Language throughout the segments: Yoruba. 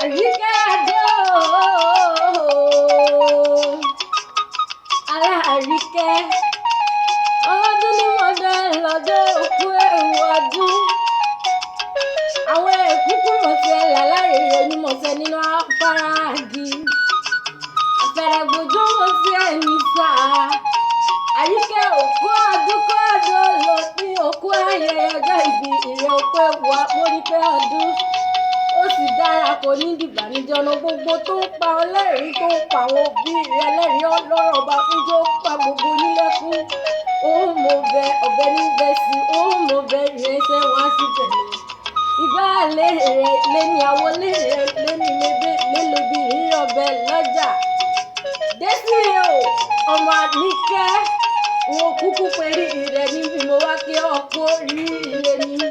Àríkẹ́ Adé ooo, aláàríkẹ́ ọlọ́dún ní mọ̀dẹ́ lọ́dún òkú ewu ọdún. Àwọn èkúkú mọ̀tẹ́ làlárèrè onímọ̀tẹ́ nínú afárá agi. Àfẹ̀rẹ̀gbòjò mọ̀tẹ́ ní sáà. Àríkẹ́ òkú ọdún kọ́ọ̀dún ló ní òkú ayẹyẹ ọjọ́ ìbí ìrẹ̀ òkú ewu àpòrípẹ́ ọdún. Ó sì dára kò ní dìbànújẹ́ ọ̀nà gbogbo tó ń pa ọ lẹ́rìn tó ń pa àwọn òbí rẹ lẹ́rìn ọlọ́rọ̀ ọba fúnjó pa gbogbo onílẹ̀kùn. Ó mọ bẹ ọ̀bẹ ní bẹ sí, ó mọ bẹ ìrẹsẹ̀ wá sí tẹ̀lé. Ìgbà lé rẹ lé ní àwọ̀ lé rẹ lé ní mébé lélóbi ìrírí ọbẹ̀ lọ́jà. Désìrè o, ọmọ Àníkẹ́, wọn kúkú perí rẹ níbi mo wá kí ọkọ oríire ni.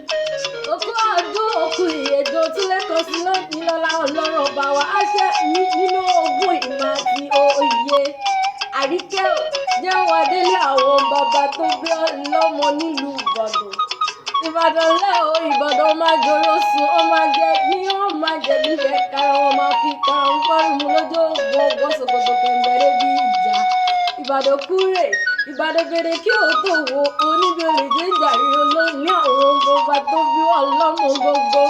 Òkú ọdún òkú ìyèdò tún lẹ́kọ̀ọ́ sí lónìí lọ́la ọlọ́run ọba wa á ṣe mí nínú ogún ìmọ̀ àti òye. Àríkẹ́ o, jẹ́wọ́ adélé àwọn bàbá tó bí ọlọ́mọ nílùú Ìbàdàn. Ìbàdàn lẹ́ o, Ìbàdàn máa jòrò sùn, ó máa jẹ ní ó máa jẹ gbígbẹ kára wọn máa fi karùn-ún fọ́rùn mu lójú ògbó ògbó ṣòkòtò kẹ̀ǹbẹ̀rẹ̀ bí ìjà. Ìbàdàn kúrè, Ìbàdàn bèrè kí o tó wo oníbi olè jẹ́ ìjàre olóhùn ní àwọn bàbá tó bí ọlọ́mọ gbogbo.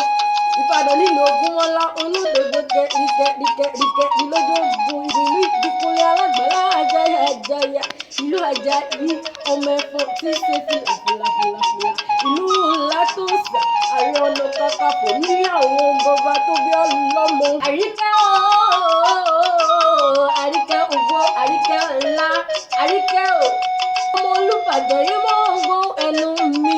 Ìbàdàn nílùú Ògúnmọ́lá olódòdó kẹ ríkẹ ríkẹ ríkẹ ìlójú ogun ìlú ìdíkúnlé alágbàlá àjàyà àjàyà ìlú Àjàyí ọmọ ẹ̀fọn tí ń ṣe fìlà fìlà fìlà fìlà ìlú ńlá tó sà Ààrẹ Ọ̀nà Kakanfò ní àwọn bàbá tó bí ọlọ́mọ. Àríkẹ́ ooo, Àríkẹ́ ògbó, Àríkẹ́ ńlá, Àríkẹ́ o. Ọmọ Olúbàdàn yìí mọ́ ògbó ẹnu mi.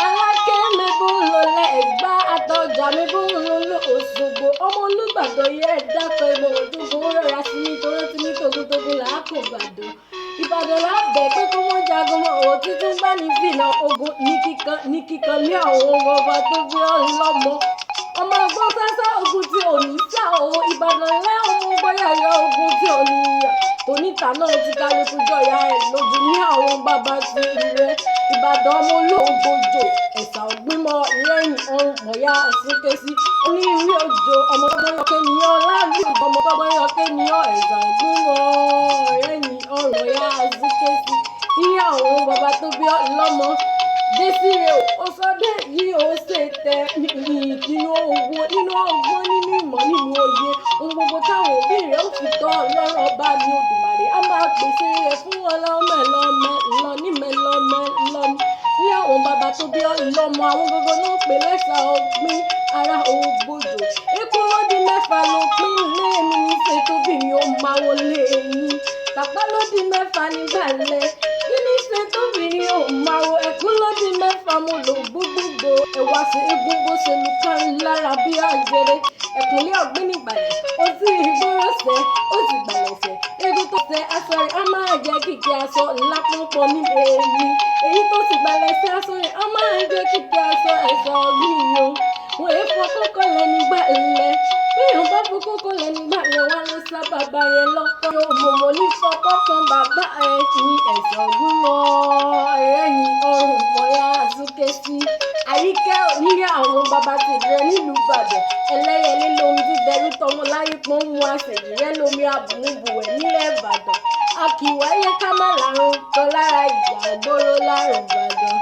Aláké mebó lọlẹ̀ Ẹ̀gbá àtọjà mebó lọlẹ̀ Òṣogbo. Ọmọ Olúbàdàn yìí ẹ̀ dákọ̀ ìmọ̀ òdòdó rọra sí nítorí tí ní togun-togun là á kò bàdàn. Ìbàdàn lábẹ́ pé kó wọ́n jagun mọ́ òun títún bá ní fìlà ogun ní kíkan ní kíkan ní àwọn ọba tó bí ọlọ́mọ. Ọmọ ọgbọ́n sásá ogun tí ò ní sá o. Ìbàdàn lẹ́ ọmọ gbọ́yàyà ogun tí ò ní yà. Tóníta náà ti kálukú jọ̀yà ẹ̀ lójú ní àwọn bàbá ti rẹ̀. Ìbàdàn ọmọ olóògbòjò ẹ̀sà ògbímọ̀ lẹ́yìn ọrùn mọ̀yá àsúnkẹ́sí. Onírí òjò ọmọ tọ́gbọ́n yọké ní ọ́ láàrin ọmọ tọ́gbọ́n yọké ní ọ́ ẹ̀sà ògbímọ̀ lẹ́yìn ọrùn mọ̀yá àsúnkẹ́sí. Ìyá àwọn bàbá tó bí ọlọ́mọ. Désìrè o, ó sọ dé yìí ó ṣe tẹ nínú owó nínú ọgbọ́n nínú ìmọ̀ nínú òye. Ohun gbogbo táwọn òbí rẹ̀ ó fi tọ́ ọlọ́run ọba mi Olódùmarè á máa pèsè rẹ̀ fún wọn lọ́mẹ́lọ́mẹ́ ní mẹ́lọ́mẹ́lọ́ ní. Ní àwọn bàbá tó bí ọlọ́mọ àwọn gbogbo náà pè lẹ́sà ọ̀gbìn ara ògbójò. Eku ló di mẹ́fà ló pín lé mi ní ṣe tóbi ni ó máa wọlé yín. Tàpá ló di mẹ́fà nígbàlẹ̀. Kí ní ṣe tóbi ni ó máa wọ ẹ̀kú ló di mẹ́fà mo lò gbogbogbò. Ẹ̀wà sí egun bó ṣe lu kán lára bí àjẹrè. Ẹ̀kúnlé ọ̀gbìn nígbàlẹ̀. Ó sì ìgboro sẹ́, ó sì gbàlẹ̀sẹ̀. Egun tó sẹ́ aṣọ rẹ̀ á máa jẹ́ kìkì aṣọ ńlá pọ́npọ́n ní èmi. Èyí tó sì gbàlẹ̀sẹ̀ aṣọ rẹ̀ á máa jẹ́ kìkì aṣọ ẹ̀sọ́ ọ̀gbìn o. Wọ́n è fọ kókó lẹ́nu gbà lẹ̀. Bí èèyàn bá fọ kókó lẹ́nu gbà lẹ̀ wá ló sá bàbá yẹn lọ́kọ́. Yóò mọ̀mọ́ ní fọkọ́ kan bàbá ẹ̀ ní ẹ̀sọ́ ọ̀gbìn ẹ̀yìn ọrùn mọ̀yá àsúnké sí. Àríkẹ́ nílé àwọn bàbá ti rẹ nílùú Ìbàdàn. Ẹlẹ́yẹlé lomi dídẹrú tọmọ láyé pọ́n mú àṣejì rẹ lómi abùmùbùwẹ̀ nílẹ̀ Ìbàdàn. A kì í wáyé ká má làrùn kan lára ìjà ògbóró lárùn Ìbàdàn.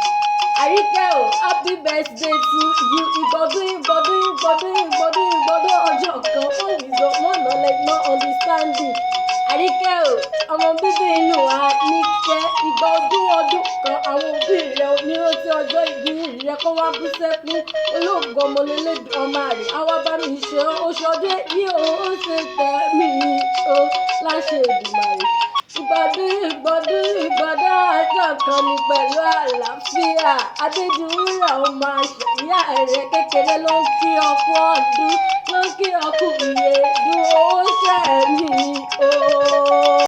Àríkẹ́ o, happy birthday to you. Ìgbọ̀dún ìgbọ̀dún ìgbọ̀dún ìgbọ̀dún ìgbọ̀dún ọjọ́ kan. More wisdom, more knowledge, more understanding. Àríkẹ́ o, ọmọ bíbí inú wa níkẹ́. Ìgbà ọdún ọdún kan àwọn òbí rẹ̀ oníròtí ọjọ́ ìbí rẹ̀ kó wá bú sẹ́kún. Olóògùn ọmọ lélẹ́dùn ọmọ àrè. Àwa bá mi ṣe oṣù ọdún yìí o, ó ṣe tẹ̀ mí o láṣẹ Èdùmàrè. Ìgbọ̀dún ìgbọ̀dún ìgbọ̀dún ọjọ́ kan ní pẹ̀lú àlàáfíà. Adédiwúrà ọmọ àṣà ìyá rẹ̀ kékeré ló ń kí ọkú ọdún ló ń kí ọkú ìyèdún.